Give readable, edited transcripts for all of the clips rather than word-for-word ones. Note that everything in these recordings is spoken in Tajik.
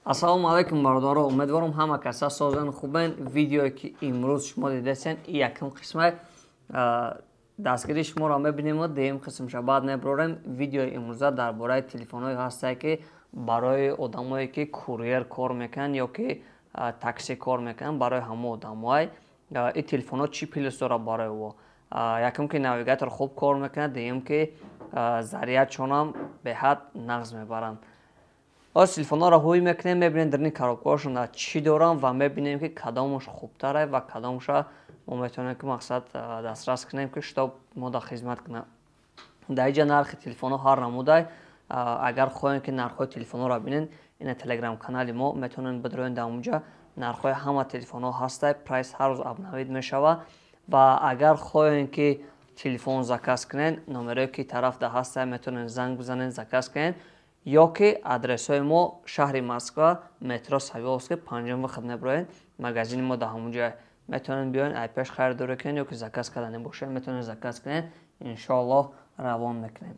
Ассалому алайкум, бародаро! Умедворам, ҳама каса созен, хубен. Видеое, ки имрӯз шумо дидасен, якум қисмай дастгирии шуморо мебинему дуюм қисмша баъд мебарорем. Видеои имрӯза дар бораи телефонҳое ҳастае, ки барои одамое, ки курьер кор мекунанд ё ки такси кор мекунанд, барои ҳамо одамое. Ин телефонҳо чӣ плюс дорад барои во? Якум, ки навигатор хуб кор мекунад, дуюм, ки зарядшонам беҳад нағз мебаранд. Ҳоз телефонҳоро ҳуй мекунем, мебинем, дарни коробкаҳошон чӣ дорам ва мебинем, ки кадомаш хубтаре ва кадомаша мо метавонем, ки мақсад дастрас кунем, ки чтоб мо да хизмат кунем. Дар инҷа нархи телефонҳо ҳар намудай. Агар хоҳем, ки нархҳои телефонҳоро бинед, ина телеграм канали мо, метавонед бидроед, дар онҷа нархҳои ҳама телефонҳо ҳастай, прайс ҳар рӯз обновить мешавад. Ва агар хоҳем, ки телефон заказ кунед, номерое, ки тарафда ҳастай, метавонед занг бизанед, заказ кунед, ё ки адресҳои мо: шаҳри Москва, метро Савёловский, панҷум выход меброед, магазини мо дар ҳамон ҷой. Метавонед биёед, ай пеш харидорӣ кунед ё ки заказ кардани бошед, метавонед заказ кунед, иншоаллоҳ, равон мекунем.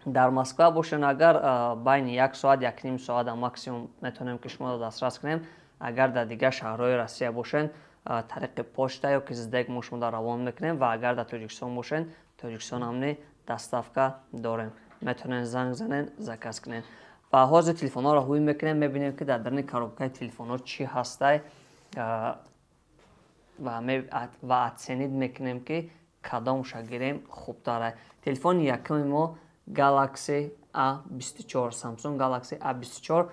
Дар Москва бошед агар, байни як соат, якним соата максимум метавонем, ки шуморо дастрас кунем. Агар дар дигар шаҳрҳои Россия бошед, тариқи почта ё ки СДЭК мо шуморо равон мекунем. Ва агар дар Тоҷикистон бошед, Тоҷикистон ҳамни доставка дорем, метавонед занг занед, заказ кунед. Ва ҳозир телефонҳоро ҳуй мекунем, мебинем, ки дар дарни коробкаи телефонҳо чӣ ҳастай ва оценить мекунем, ки кадомша гирем хубтара. Телефони якуми мо Galaxy A24, Samsung Galaxy A24.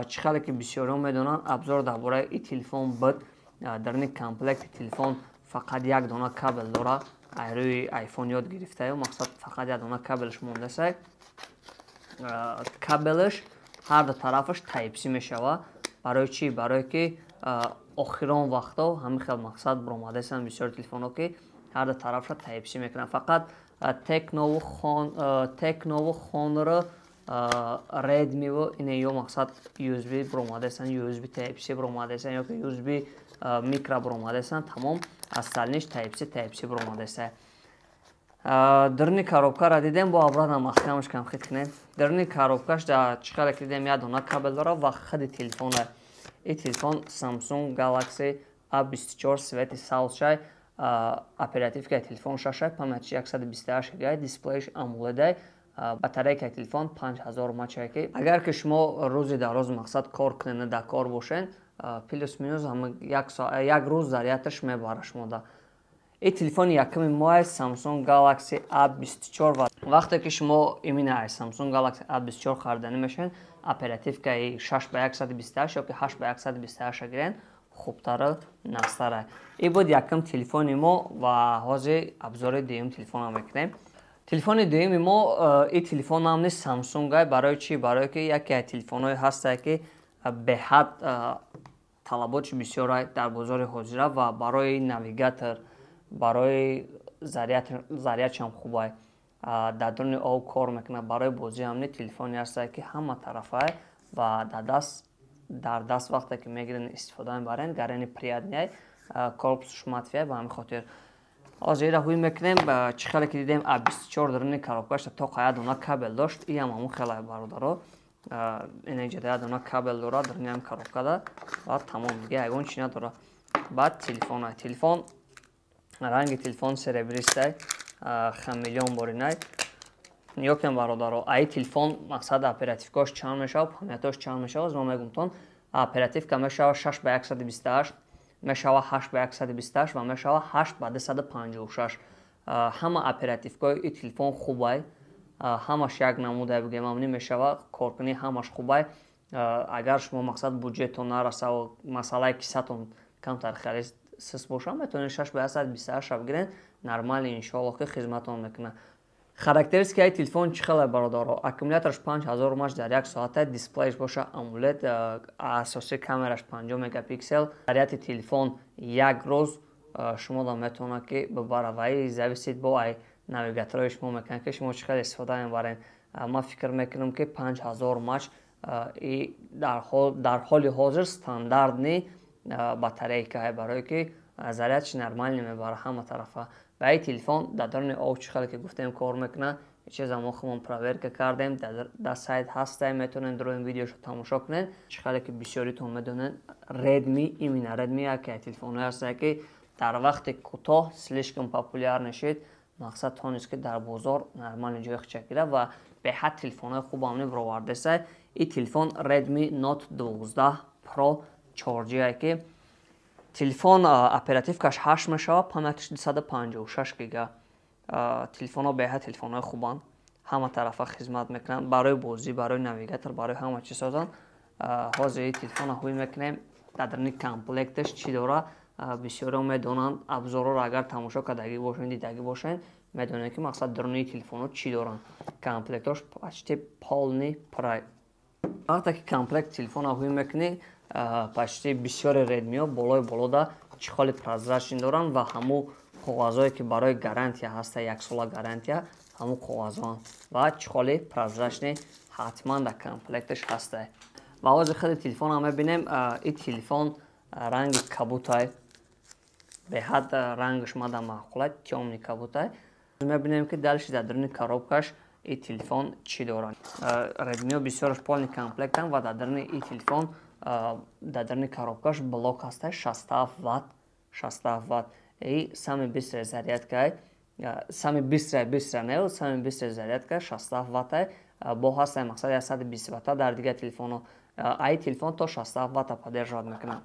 Чӣ хеле ки бисёриҳо медонанд, обзор дар бораи ин телефон буд. Дарни комплекти телефон фақат як дона кабел дорад. Ай рӯи iPhone ёд гирифтаю, мақсад, фақат як дона кабелш мондасай. Кабелш ҳар ду тарафаш Type-C мешавад. Барои чӣ? Барое ки охирон вақтҳо ҳамин хел, мақсад, баромадаистанд бисёри телефонҳо, ки ҳар ду тарафша Type-C мекунанд. Фақат Tecnovу Honor, Redmi ине ё, мақсад, USB баромадаистанд, USB Type-C баромадаистанд ё ки USB микро баромадаистанд, тамом. Остальныйш Type-C, Type-C баромадаиста. Дарни коробкаро дидем, бо обратно маҳкамаш кам хит кунем. Дарни коробкаш да чӣ хеле ки дидем, як дона кабел дорад ва худи телефона. Ин телефон Samsung Galaxy A24, цвети сабзшай, оперативкаи телефон шашай, памятиш 128 гигай, дисплеиш AMOLED, батарейкаи телефон 5000 мАч, ки агар ки шумо рӯзи дароз, мақсад, кор кунед, дар кор бошед, плюс минус як рӯз зарядаш мебара шумода. Ин телефони якуми мо Samsung Galaxy A24. Ва вақте ки шумо именно Samsung Galaxy A24 хариданӣ мешавед, оперативкаи 6 ба 128 ё ки 8 ба 128 гирен, хубтару нағзтара. Ин буд якум телефони мо ва ҳозир обзори дуюм телефонро мекунем. Телефони дуюми мо ин телефон ҳам низ Samsung. Барои чӣ? Барое ки яке аз телефонҳое ҳастае, ки беҳад талаботи бисёра дар бозори ҳозира ва барои навигатор, барои зарядшам хубай, дар дуруни об кор мекунад, барои бозӣ ҳам. Телефоне ҳастае, ки ҳама тарафае ва дар даст вақте ки мегирен, истифода мебарен, гарени приятный, корпусш матовый. Ба ҳамин хотир ҳозир ира ҳуй мекунем. Чӣ хеле ки дидем, A24 даруни коробкашта тоқа як дона кабел дошт, иам ҳамун хеле, бародаро. Ина инҷа як дона кабел дорад даруни ҳам коробкада ва тамом, дига ягон чи надорад. Баъд телефона. Телефон, ранги телефон серебристай, хамелеон боринай. Нигоҳ кунем, бародаро, аи телефон, мақсад, оперативкаош чанд мешавад, памятош чанд мешавад, мо мегумтон. Оперативка мешавад 6 ба 128, мешавад 8 ба 128 ва мешавад 8 ба 256. Ҳама оперативкаҳои ин телефон хубай, ҳамаш як намудай, бигем, амнӣ мешавад, коркунӣ ҳамаш хубай. Агар шумо, мақсад, буҷетон нараса, масъалаи кисатон камтар хеле сис боша, метавонед 6 ба 128 бигиред, нормально, иншоаллоҳ, ки хизматон мекунад. Характеристикаи телефон чӣ хеле, бародаро? Аккумулятораш 5000 мАч дар як соата, дисплеяш боша AMOLED, асосии камераш 50 мегапиксел. Заряди телефон як рӯз шумо метавонад, ки бибара ва и зависит бо ай навигаторҳои шумо мекунад, ки шумо чӣ хеле истифода мебаред. Ман фикр мекунам, ки 5000 мАч дар ҳоли ҳозир стандартный батарейка, барое ки зарядш нормально мебара ҳама тарафа. Ва ин телефон дар даруни об, чӣ хеле ки гуфтем, кор мекунад. Чиза мо худмон проверка кардем, дар сайт ҳастай, метавонед дуроин видеошо тамошо кунед. Чӣ хеле ки бисёритон медонед, Redmi, именно Redmi яке телефонҳое ҳастае, ки дар вақти кӯтоҳ слишком популярный шид. Мақсад тонист, ки дар бозор нормальный ҷои хича гирад ва беҳад телефонҳои хубам бировардесай. И телефон Redmi Note 12 Pro 4G, ки телефон оперативкаш 8 мешавад, памятиш 256 гига. Телефонҳо беҳад телефонҳои хубанд, ҳама тарафа хизмат мекунанд, барои бозӣ, барои навигатор, барои ҳама чиз созанд. Ҳозир и телефонро ҳуй мекунем, дар даруни комплекташ чӣ дора. Бисёриҳо медонанд, обзорҳоро агар тамошо кардагӣ бошед, дидагӣ бошед, медонед, ки мақсад даруни телефонҳо чӣ доранд. Комплектош почти полный прай. Вақте ки комплект телефонро ҳуй мекунӣ, почти бисёри Редмиҳо болои болода чехоли прозрачный доранд ва ҳамун коғазҳое, ки барои гарантия ҳаста, яксола гарантия, ҳамун коғазҳоанд ва чехоли прозрачный ҳатман дар комплекташ ҳаста. Ва ҳозир худи телефонро мебинем. И телефон ранги кабутай, беҳад рангаш мада маъқулай, тёмный кабутай. Мебинем, ки дальше дар даруни коробкаш и телефон чӣ дорад. Редмиҳо бисёраш полный комплектанд ва дар даруни и телефон, дар даруни коробкаш блок ҳаста 67 ватт, 67 ватт, и самый быстрая зарядка, самый быстрая, быстрая не, самый быстрая зарядка 67 ваттай бо ҳастай. Мақсад 120 ватта дар дигар телефонҳо, ай телефон то 67 ватта поддерживать мекунад.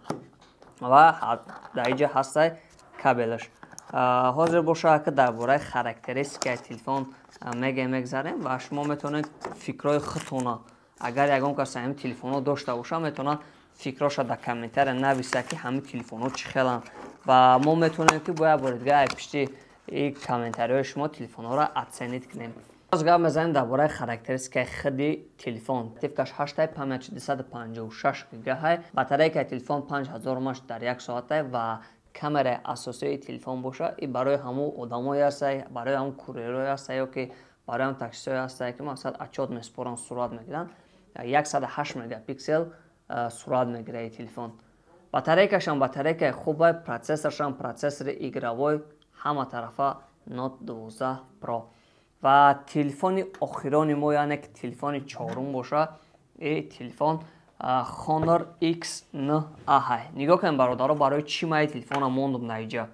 Ва дар инҷа ҳастай кабелаш. Ҳозир боша, ки дар бораи характеристикаи телефон мегӯем, мегзарем ва шумо метавонед фикрҳои худтона, агар ягон кас ҳамин телефонҳо дошта боша, метавонад фикроша дар комментария нависа, ки ҳамин телефонҳо чӣ хеланд, ва мо метавонем, ки бояд бори дига ай пишти и комментариҳои шумо телефонҳоро оценить кунем. Боз гап мезанем дар бораи характеристикаи худи телефон. Оперативкаш 8, памятш 256 гигаҳай, батарейкаи телефон 5000 мАч дар як соатай ва камераи асосии телефон боша и барои ҳамун одамое ҳастай, барои ҳамун курьерое ҳастай ё ки барои ҳамун таксистое ҳастай, ки мақсад отчёт месупоранд, сурат мегиранд. 108 мегапиксел сурат мегирад и телефон. Батарейкашам батарейкаи хубай, процессоршам процессори игровой, ҳама тарафа Note 12 Pro. Ва телефони охирони мо, яъне ки телефони чорум боша, и телефон Honor X9a ҳай. Нигоҳ кунед, бародаро, барои чӣ ман и телефонро мондум на иҷа.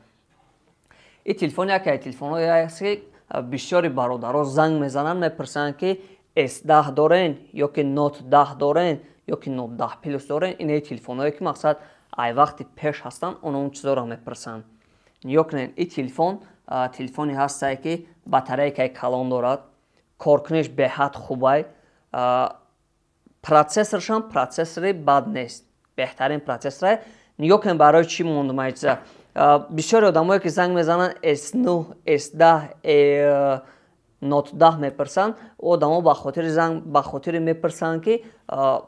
И телефон яке аз телефонҳое аст, ки бисёри бародаро занг мезананд, мепурсанд, ки S10 дорен ё ки Note 10 дорен ё ки Note 10 Plus дорен. Инаи телефонҳое, ки мақсад ай вақти пеш ҳастанд, оно он чизоро мепурсанд. Нигоҳ кунед, и телефон телефоне ҳастае, ки батарейкаи калон дорад, коркуниш беҳад хубай, процессоршам процессори бад нест, беҳтарин процессоре. Нигоҳ кунед, барои чӣ мондум ай чиза. Бисёри одамое, ки занг мезананд, S9, S10, Note 10 мепурсанд, одамо ба хотири занг, ба хотири мепурсанд, ки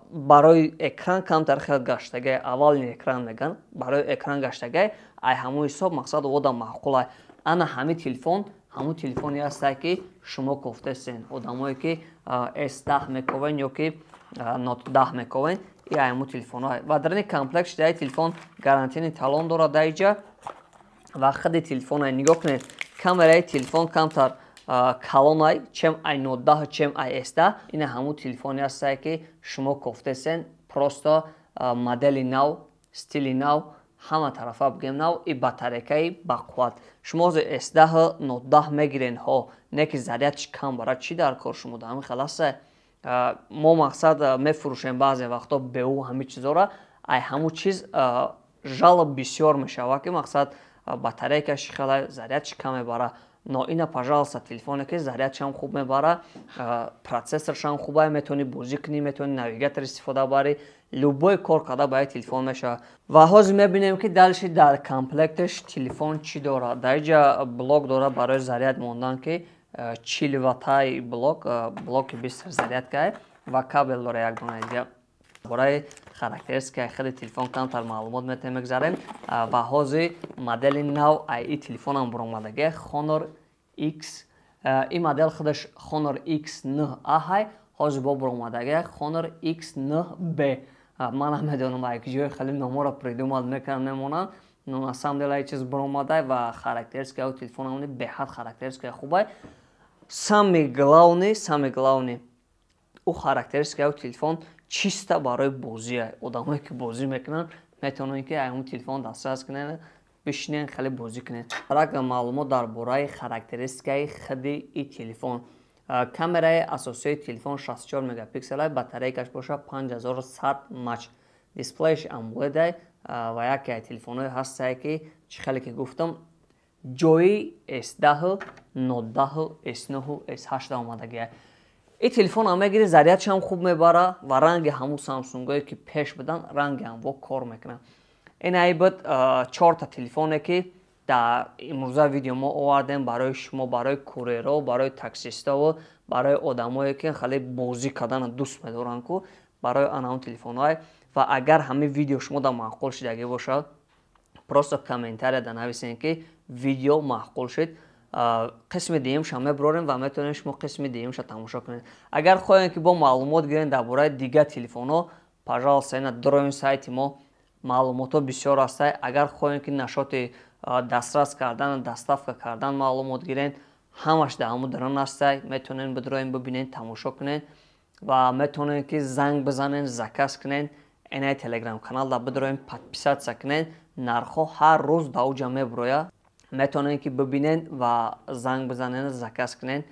барои экран камтар хел гаштагай, овальный экран меган, барои экран гаштагай, ай ҳамун ҳисоб мақсад одам маъқулай. Ана ҳамин телефон ҳамун телефоне ҳастае, ки шумо кофтесен. Одамое, ки S10 мековен ё ки Note 10 мековен, и ҳамун телефонҳо. Ва дар ин комплект шидаи телефон гарантийный талон дорад дар иҷа ва худи телефона нигоҳ кунед. Камераи телефон камтар калонай, чем ай Note 10, чем ай S10. Ина ҳамун телефоне ҳастае, ки шумо кофтесен. Просто модели нав, стили нав, ҳама тарафа бигем нав и батарейкаи бақувват. Шумо ҳозир S10, Note 10 мегирен ҳо, не ки зарядш кам бара, чӣ дар кор шумо дар ҳамин хел ҳастае. Мо мақсад мефурӯшем баъзе вақтҳо беу ҳамин чизҳоро, ай ҳамун чиз жалоб бисёр мешавад, ки мақсад батарейкаш хела, зарядш кам мебара. Но ина, пожалуйста, телефоне, ки зарядшам хуб мебара, процессоршам хубай, метавонӣ бозӣ кунӣ, метавонӣ навигатор истифода барӣ, любой кор карда ба телефон мешавад. Ва ҳозир мебинем, ки дальше дар комплекташ телефон чӣ дорад. Дар иҷа блок дорад барои заряд мондан, ки 40 ваттаи блок, блоки быстрый зарядкае, ва кабел дора як дона дига. Бораи характеристикаи худи телефон камтар маълумот метавонем, мегзарем. Ва ҳозир модели нав ай и телефонам буромадагия, Honor X. Ин модел худаш Honor X9a ҳай, ҳозир бо буромадагия Honor X9b. Ман намедонам, ай ҷои хеле номоро придумать мекунам, мемонанд, но на самом деле ай чиз буромадай ва характеристикаи телефонам беҳад характеристикаи хубай. Самый главный, ӯ характеристикаи телефон чисто барои бозия. Одамое ки бозӣ мекунанд, метавонанд ки ҳамун телефон дастрас кунанд, бишинен, хеле бозӣ кунед. Рак маълумот дар бораи характеристикаи худи и телефон. Камераи асосии телефон 64 мегапиксела, батарейкаш боша 5100 мАч, дисплеяш AMOLED. Ва яке телефонҳое ҳастае, ки чӣ хеле ки гуфтам, ҷои S10, Note 10, S9, S8 омадагия. Ин телефонам мегири, зарядшам хуб мебара ва ранги ҳамун Самсунгое ки пеш будан, ранги ҳамво кор мекунад. Ин ай буд чорта телефоне, ки дар имрӯза видео мо овардем барои шумо, барои курьерҳо, барои таксистову барои одамое ки хеле бозӣ кардана дӯст медоранд ку, барои анаун телефонҳое. Ва агар ҳамин видео шумо да маъқул шудагӣ бошад, просто комментарияда нависем, ки видео маъқул шуд, қисми дуюмша мебурорем ва метавонем шумо қисми дуюмша тамошо кунед. Агар хоҳем, ки бо маълумот гирем дар бораи дигар телефонҳо, пожалуйста, ина дроин сайти мо, маълумотҳо бисёр ҳастай. Агар хоҳем, ки нашоти дастрас кардан, доставка кардан маълумот гирен, ҳамаш дар ҳамун дарон ҳастай. Метавонем бидроем, бибинен, тамошо кунед ва метавонем, ки занг бизанен, заказ кунен. Инаи Телеграм канал да бидроем, подписаться кунен. Нархҳо ҳар рӯз дар уҷа мебурояд, метавонем, ки бибинен ва занг бизанен, заказ кунен.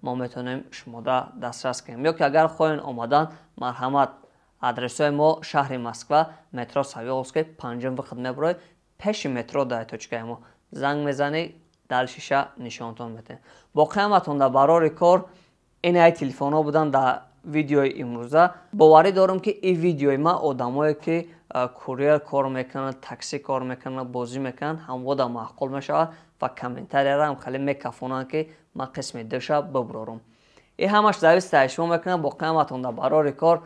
Мо метавонем шумода дастрас кунем. Ё ки агар хоҳен омадан, марҳамат, адресҳои мо: шаҳри Москва, метро Савёловский, панҷум выход мебуроед, пеши метро дар точкаи мо занг мезанӣ, дальшиша нишонтон метаҳем. Боқиаматон дар барори кор. Инаи телефонҳо буданд дар видеои имрӯза. Боварӣ дорам, ки ин видеои ман одамое ки курьер кор мекунанд, таксӣ кор мекунанд, бозӣ мекунанд, ҳамвода маъқул мешавад ва комментарияро ҳам хеле мекафонанд, ки ман қисми душа бибурорам. Ин ҳамаш зависит аз шумо мекунад. Боқиаматон дар барори кор.